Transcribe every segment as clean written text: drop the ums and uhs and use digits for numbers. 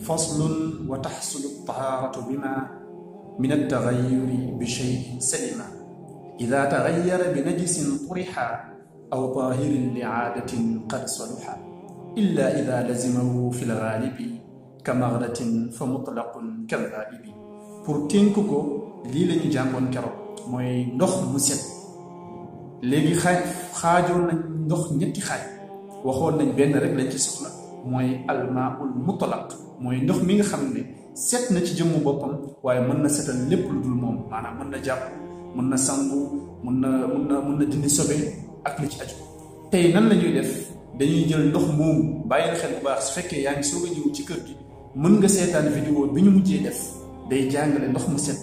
فصل وتحصل الطهارة بما من التغير بشيء سلما إذا تغير بنجس طرح أو طاهر لعادة قد صلح إلا إذا لزمه في الغالب كمغرة فمطلق كالغائب. pour tënk ko lii la ñu jàngoon keroog mooy ndox mu set. léegi xaajoon nañ ndox ñetti xaaj, waxoon nañ benn rek lañ ci soxla mooy almaaul mutlaq, mooy ndox mi nga xam ne set na ci jëmmu boppam waaye mën na setal lépp lu dul moom, maanaam mën na jàpp, mën na sangu, mën na dindi sobe ak li ci aju. tey nan la ñuy def? dañuy jël ndox moomu, bàyyil xel bu baax su fekkee yaa ngi soog a ñëw ci kër gi, mën nga seetaan vidéo bi ñu mujjee def, day jàngale ndox mu set.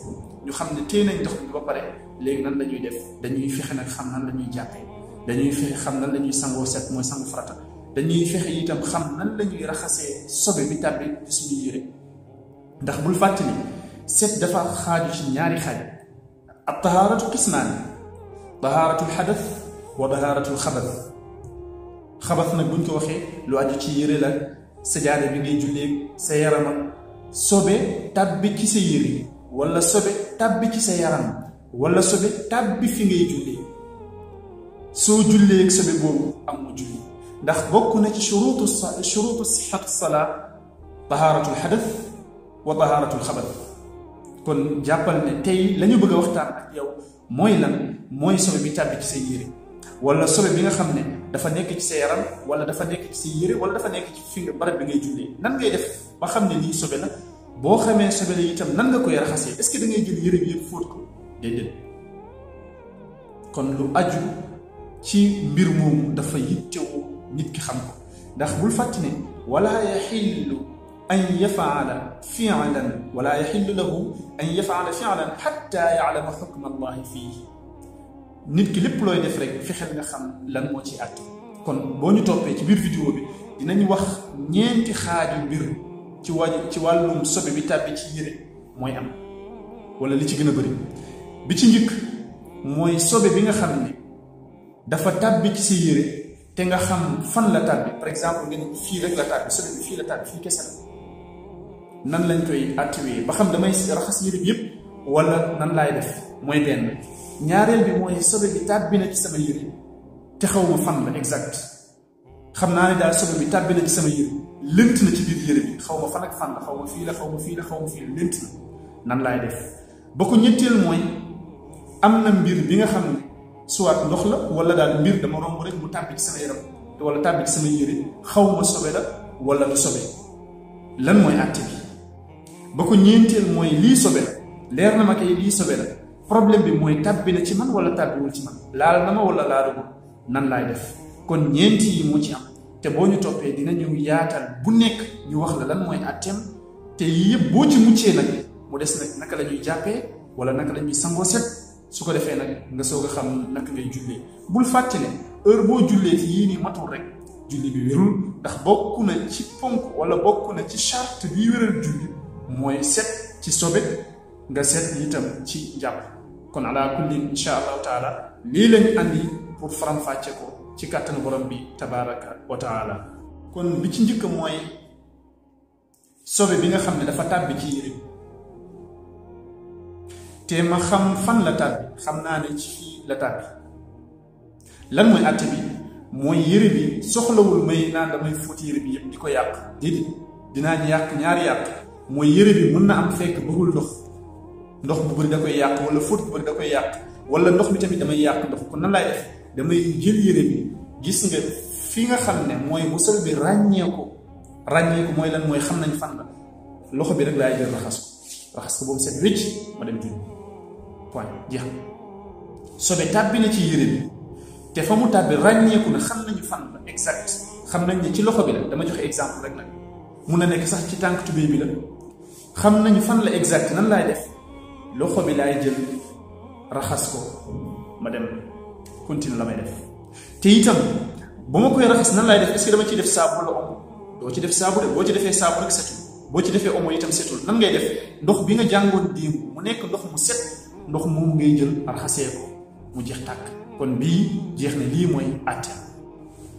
ñu xam ne téye nañ ndox bi ba pare, léegi nan la ñuy def? dañuy fexe nag xam nan la ñuy jàppee, dañuy fexe xam nan la ñuy sangoo set, mooy sangu farata. dañuy fexe itam xam nan la ñuy raxasee sobe bi tàbbi ci suñu yére. ndax bul fàttali set dafa xaaju ci ñaari xaaj. ab tahaaratu qismaani, tahaaratul xadas wa tahaaratul xabas. xabas nag buñ ko waxee lu aju ci yére la, sajaada bi ngay jullee, sa yaram ak sobe tàbbi ci sa yére, wala sobe tàbbi ci sa yaram, wala sobe tàbbi fi ngay jullee. soo jullee ak sobe boobu am mu julli. ndax bokk na ci shuruutu sixatu salaa tahaaratul xadas wa tahaaratul xabas. kon jàppal ne tey la ñu bëgg a waxtaan ak yow mooy lan? mooy sobe bi tàbbi ci sa yére, wala sobe bi nga xam ne dafa nekk ci sa yaram, wala dafa nekk ci sa yére, wala dafa nekk ci fi nga barab bi ngay jullee. nan ngay def ba xam ne lii sobe la? boo xamee sobe la itam nan nga koy raxasee? est-ce que da ngay jël yére bi yëpp fóot ko? déedéet. kon lu aju ci mbir moomu dafa yittewoo nit ki xam ko. ndax bul fàtti ne wala yaxillu an yafaala fi'lan wala yaxillu lahu an yafaala fi'lan xatta ya'lama xukma allahi fii. nit ki lépp looy def rek fexeel nga xam lan moo ci àtte. kon boo ñu toppee ci biir vidéo bi dinañ wax ñeenti xaaju mbir ci wàllum sobe bi tàbbi ci yére mooy am, wala li ci gën a bëri. bi ci njëkk mooy sobe bi nga xam ne dafa tàbbi ci sa yére te nga xam fan la tàbbi. par exemple nga ne fii rek la tàbbi, sobe bi fii la tàbbi, fii kese la. nan lañ koy atténuer ba xam damay raxas yére bi yëpp wala nan laay def? mooy benn. ñaareel bi mooy sobe bi tàbbi na ci sama yére te xaw ma fan la exact. xam naa ne daal sobe bi tàbbi na ci sama yére, lënt na ci biir yére bi, xaw ma fan ak fan la, xaw ma fii la, xaw ma fii la, xaw ma fii la, lënt na. nan laay def? ba ko ñetteel mooy am na mbir bi nga xam ne soit ndox la, wala daal mbir dama romb rek mu tàbbi ci sama yaram wala tàbbi ci sama yére, xaw ma sobe la wala du sobe. lan mooy àtte bi? ba ko ñeenteel mooy lii sobe la, leer na ma kay lii sobe la, problème bi mooy tàbbi na ci man wala tàbbiwul ci man, laal na ma wala laalugul. nan laay def? kon ñeenti yi moo ci am, te boo ñu toppee dinañu yaatal bu nekk ñu wax la lan mooy àtteem. te yii yëpp boo ci muccee nag mu des nag naka la ñuy jàppee wala naka la ñuy sangoo set. su ko defee nag nga soog a xam naka ngay jullee. bul fàtte ne heure boo jullee ci yii nii matul rek julli bi wérul, ndax bokk na ci ponk wala bokk na ci charte bi wéral julli mooy set ci sobe, nga set itam ci njàpp. kon ala kulli insha allahu taala lii lañu andi pour faram-fàcce ko ci kàttanu borom bi tabaraka wa taala. kon bi ci njëkk mooy sobe bi nga xam ne dafa tàbbi ci yére bi te ma xam fan la tàbbi. xam naa ne ci fii la tàbbi. lan mooy àtte bi? mooy yére bi soxlawul may naan damay fóot yére bi yëpp di ko yàq. déedéet, dinaa yàq ñaari yàq. mooy yére bi mën na am fekk bëggul ndox bu bëri da koy yàq, wala fóot bu bëri da koy yàq, wala ndox mi tamit damay yàq ndox. kon nan laay def? damay jël yére bi, gis nga fi nga xam ne mooy bu sobe bi ràññeeku mooy lan? mooy xam nañ fan la. loxo bi rek laay jël raxas ko boobu set wécc, ma dem julli. point jeex na. sobe tàbbi na ci yére bi te fa mu tàbbi ràññeeku na, xam nañu fan la exact. xam nañ ne ci loxo bi la, dama joxe exemple rek nag, mun na nekk sax ci tànk tubéy bi la. xam nañu fan la exact. nan laay def? loxo bi laay jël raxas ko, ma dem continue la may def. te itam bu ma koy raxas nan laay def? est-ce que dama ciy def saabu wala omo? doo ci def saabu de. boo ci defee saabu rek setul, boo ci defee omo itam setul. nan ngay def? ndox bi nga jàngoon démb mu nekk ndox mu set, ndox moom ngay jël raxasee ko mu jeex tàkk. kon bii jeex na. lii mooy àtte.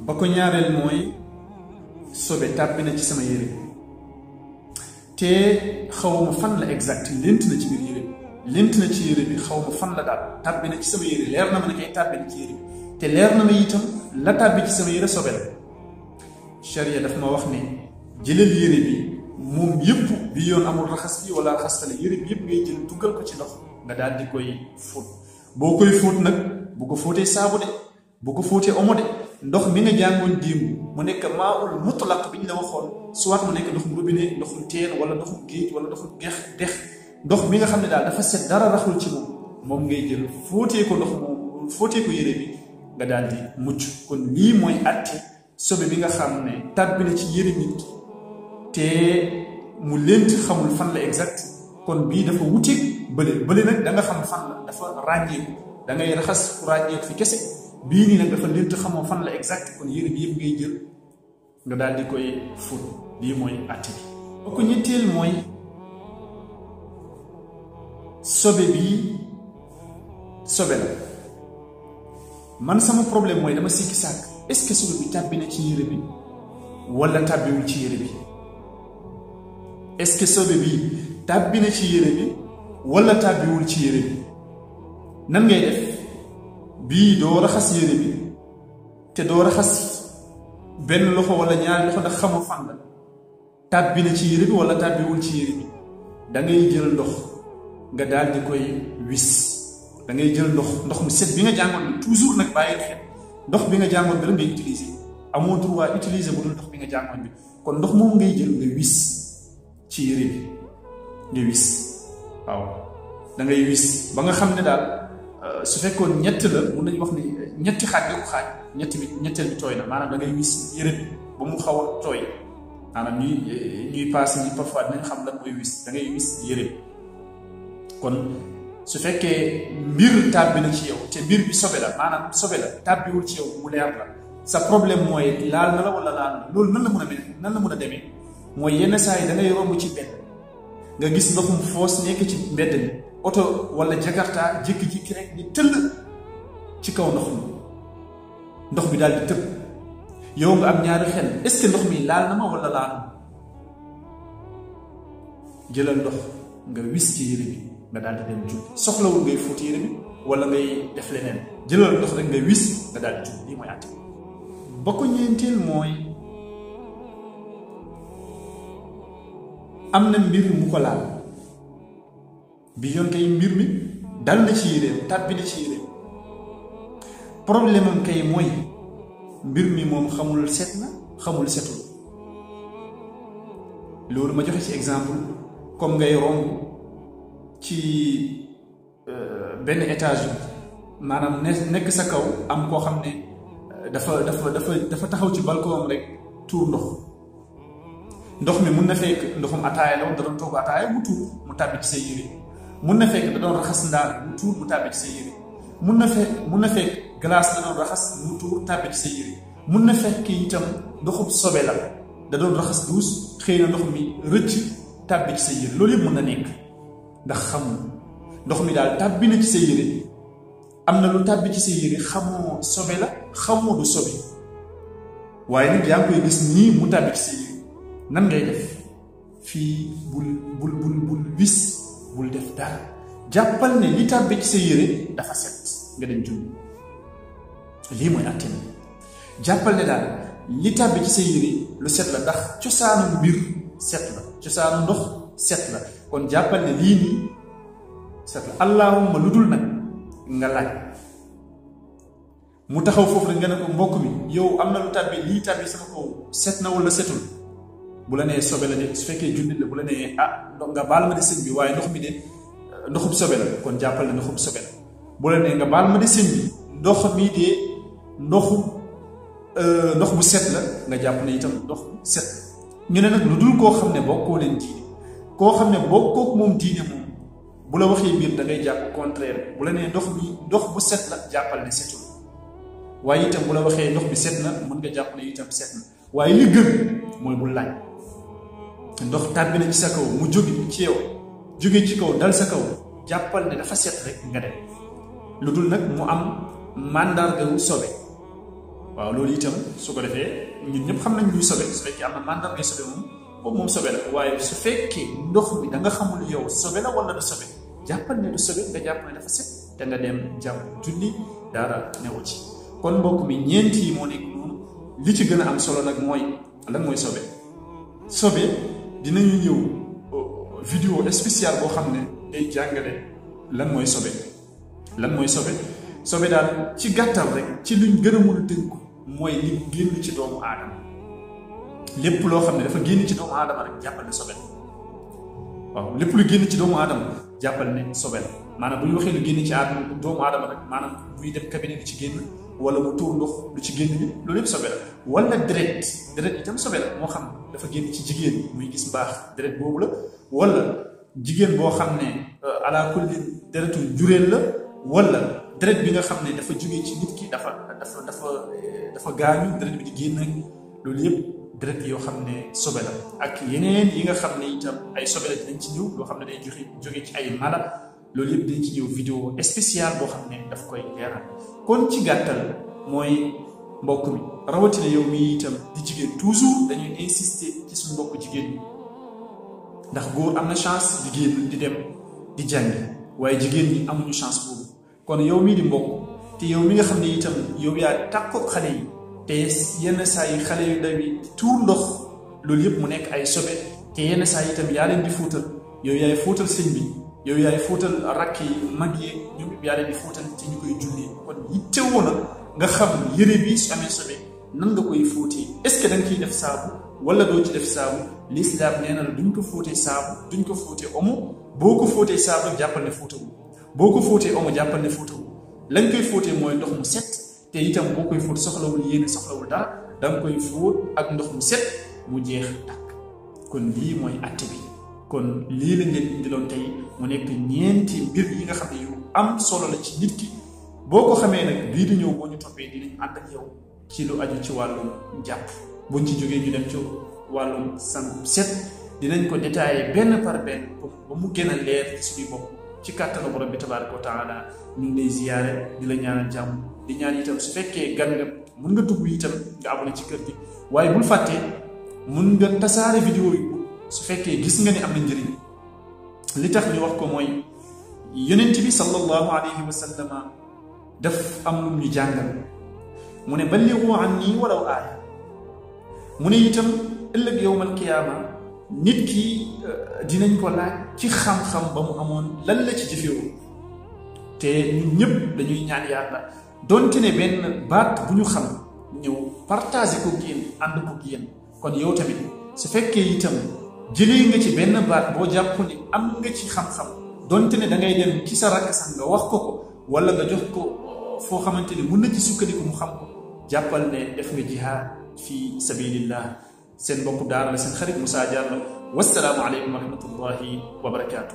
ba ko ñaareel mooy sobe tàbbi na ci sama yére te xawma fan la exact lent na ci biir yére bi lent na ci yére bi xawma fan la daal tàbbi na ci sama yére leer na ma ne kay tàbbi na ci yére bi te leer na ma itam la tàbbi ci sama yére sobe la sharia daf ma wax ne jëlal yére bi moom yëpp bi yoon amul raxas bi wala raxastale yére bi yëpp ngay jël duggal ko ci ndox nga daal di koy fóot boo koy fóot nag bu ko fóotee saabu de bu ko fóotee omo de ndox mi nga jàngoon démb mu nekk maaul mutlaq bi ñu la waxoon soit mu nekk ndoxum robinet ndoxum teen wala ndoxum géej wala ndoxum dex ndox mi nga xam ne daal dafa set dara raxul ci moom ngay jël fóotee ko ndox moom fóotee ko yére bi nga daal di mucc kon lii mooy àtte sobe bi nga xam ne tàbbi na ci yére nit te mu lent xamul fan la exact kon bii dafa wuteeg bële nag da nga xam fan la dafa ràññeeku da ngay raxas ku ràññeeku fi kese bii nii nag dafa lent xamoo fan la exact kon yére bi yëpp ngay jël nga daal di koy fóot lii mooy àtte bi ba ko ñetteel mooy sobe bii sobe la man sama problème mooy dama sikki sàkk est-ce que sobe bi tàbbi na ci yére bi wala tàbbiwul ci yére bi est-ce que sobe bi tàbbi na ci yére bi wala tàbbiwul ci yére bi nan ngay def bii doo raxas yére bi te doo raxas benn loxo wala ñaari loxo ndax xamoo fan la tàbbi na ci yére bi wala tàbbiwul ci yére bi da ngay jël ndox nga daal di koy wis da ngay jël ndox mu set bi nga jàngoon bi toujours nag bàyyi xel ndox bi nga jàngoon bi rek ngay utiliser amoo droit utiliser bu dul ndox bi nga jàngoon bi kon ndox moom ngay jël nga wis ci yére bi nga wis waaw da ngay wis ba nga xam ne daal su fekkoon ñett la mun nañu wax ni ñetti xaaj nga ko xaaj ñetteel bi tooy na maanaam da ngay wis yére bi ba mu xaw a tooy maanaam ñuy passé ñi parfois dinañ xam lan mooy wis da ngay wis yére bi kon su fekkee mbir tàbbi na ci yow te mbir bi sobe la maanaam sobe la tàbbiwul ci yow mu leer la sa problème mooy laal na la wala laal na loolu nan la mën a demee mooy yenn saa yi da ngay romb ci mbedd nga gis ndoxum foos nekk ci mbedd mi oto wala jakarta jékki-jékki rek ni tëll ci kaw ndox bi daal di tëb yow nga am ñaari xel est-ce que ndox mi laal na ma wala laal na jëlal ndox nga wis ci yére bi nga daal di dem julli soxlawul ngay fóot yére bi wala ngay def leneen jëlal ndox rek nga wis nga daal di julli lii mooy àtte ba ko ñeenteel mooy am na mbir mu ko laal bi yoon kay mbir mi dal na ci yéreem tàbbi na ci yéreem problème am kay mooy mbir mi moom xamul set na xamul setul loolu ma joxe ci exemple comme ngay romb ci benn étage maanaam nekk sa kaw am koo xam ne dafa taxaw ci balcon rek tuur ndox mi mun na fekk ndoxum ataaya la woon da doon togg ataaya mu tuur mu tàbbi ci sa yére mun na fekk da doon raxas ndaal mu tuur mu tàbbi ci sa yére mun na fekk glace da doon raxas mu tuur tàbbi ci sa yére mun na fekk itam ndoxum sobe la da doon raxas duus xëy na ndox mi rëcc tàbbi ci sa yére loolu yëpp mën na nekk ndax xamul ndox mi daal tàbbi na ci sa yére am na lu tàbbi ci sa yére xamoo sobe la xamoo du sobe waaye nag yaa ngi koy gis nii mu tàbbi ci sa yére nan ngay def fii bul wis bul def dara jàppal ne li tàbbi ci sa yére dafa set nga dem julli lii mooy àtte na jàppal ne daal li tàbbi ci sa yére lu set la ndax cosaanu mbir set la cosaanu ndox set la kon jàppal ne lii nii set la allahumma lu dul nag nga laaj mu taxaw foofu rek nga ne ko mbokk mi yow am na lu tàbbi lii tàbbi sama kaw set na wala setul bu la nee sobe la de su fekkee jullit la bu la nee nga baal ma de sëñ bi waaye ndox mi de ndoxum sobe la kon jàppal ne ndoxum sobe la bu la nee nga baal ma de sëñ bi ndox mi de ndox bu set la nga jàpp ne itam ndox bu set ñu ne nag lu dul koo xam ne bokkoo leen diine koo xam ne bokkook moom diine moom bu la waxee biir da ngay jàpp contraire bu la nee ndox bu set la jàppal ne setul waaye itam bu la waxee ndox bi set na mën nga jàpp ne itam set na waaye li gën mooy bu laaj ndox tàbbi na ci sa kaw mu jóge ci kaw dal sa kaw jàppal ne dafa set rek nga dem lu dul nag mu am màndargawu sobe waaw loolu itam su ko defee ñun ñëpp xam nañ ñuy sobe su fekkee am na màndargay sobe moom boobu moom sobe la waaye su fekkee ndox mi da nga xamul yow sobe la wala du sobe jàppal ne du sobe nga jàpp ne dafa set te nga dem jàpp julli dara newu ci kon mbokk mi ñeent yi moo nekk noonu li ci gën a am solo nag mooy lan mooy sobe sobe dinañu ñëw vidéo spéciale boo xam ne day jàngale lan mooy sobe lan mooy sobe sobe daal ci gàttal rek ci luñ gën a mën a tënk mooy li génn ci doomu aadama lépp loo xam ne dafa génn ci doomu aadama rek jàppal ne sobe la waaw lépp lu génn ci doomu aadama jàppal ne sobe la maanaam bu ñu waxee lu génn ci aadama doomu aadama rek maanaam buy dem cabinet lu ci génn wala mu tuur ndox lu ci génn bi loolu yëpp sobe la wala deret itam sobe la moo xam dafa génn ci jigéen muy gis mbaax deret boobu la wala jigéen boo xam ne ala kulli deretu njureel la wala deret bi nga xam ne dafa jógee ci nit ki dafa gaañu deret bi di génn loolu yëpp deret yoo xam ne sobe la ak yeneen yi nga xam ne itam ay sobe la dinañ ci ñëw loo xam ne day jóge ci ay mala loolu yëpp dinañ ci ñëw vidéo spéciale boo xam ne daf koy leeral kon ci gàttal mooy mbokk mi rawatina yow mi itam di jigéen toujours dañuy insister ci suñu mbokk jigéen ñi ndax góor am na chance di génn di dem di jàngi waaye jigéen ñi amuñu chance boobu kon yow mii di mbokk te yow mi nga xam ne itam yow yaa tàqoo xale yi te yenn saa yi xale yu ndaw yi tuur ndox loolu yëpp mu nekk ay sobe te yenn saa yi itam yaa leen di fóotal yow yaay fóotal sëñ bi yow yaay fóotal rakk yi mag yi ñoom yaa leen di fóotal te ñu koy julli kon yittewoo na nga xam yëre bi su amee sobe nan nga koy fóotee est-ce que da nga ciy def saabu wala doo ci def saabu lislaam nee na la duñ ko fóotee saabu duñ ko fóotee omo boo ko fóotee saabu jàppal ne fóotawu boo ko fóotee omo jàppal ne fóotawu lañ koy fóotee mooy ndox mu set te itam boo koy fóot soxlawul yéene soxlawul dara da nga koy fóot ak ndox mu set mu jeex tàkk kon lii mooy atte bi kon lii lañ leen indiloon tey mu nekk ñeenti mbir yi nga xam ne yu am solo la ci nit ki boo ko xamee nag bii di ñëw boo ñu toppee dinañ ànd ak yow ci lu aju ci wàllum jàpp buñ ci jógee ñu dem ci wàllum sangu set dinañ ko détaillé benn par benn ba mu gën a leer ci suñu bopp ci kàttanu borom bi tabaaraka wa taala ñu ngi lay ziyaare di la ñaanal jàmm di ñaan itam su fekkee gan nga mun nga dugg itam nga abonné ci kër gi waaye bul fàtte mun nga tasaare vidéo yi su fekkee gis nga ne am na njëriñ li tax ñu wax ko mooy yonent bi sallallahu alayhi wa sallama daf am lu ñu jàngal mu ne ballighu anni walaw aaya mu ne itam ëllëg yowmal qiyaama nit ki dinañ ko laaj ci xam-xam ba mu amoon lan la ci jëfewu te ñun ñëpp dañuy ñaan yàlla donte ne benn baat bu ñu xam ñëw partagé ko génn ànd ko génn kon yow tamit su fekkee itam jëlee nga ci benn baat boo jàpp ne am nga ci xam-xam donte ne da ngay dem ci sa rakk sax nga wax ko wala nga jox ko foo xamante ne mun na ci sukkandiku mu xam ko jàppal ne def nga jihaad fi sabilillah seen mbokku daara la seen xarit Moussa Diallo wassalaamu aleykum wa rahmatullahi wa barakaatu.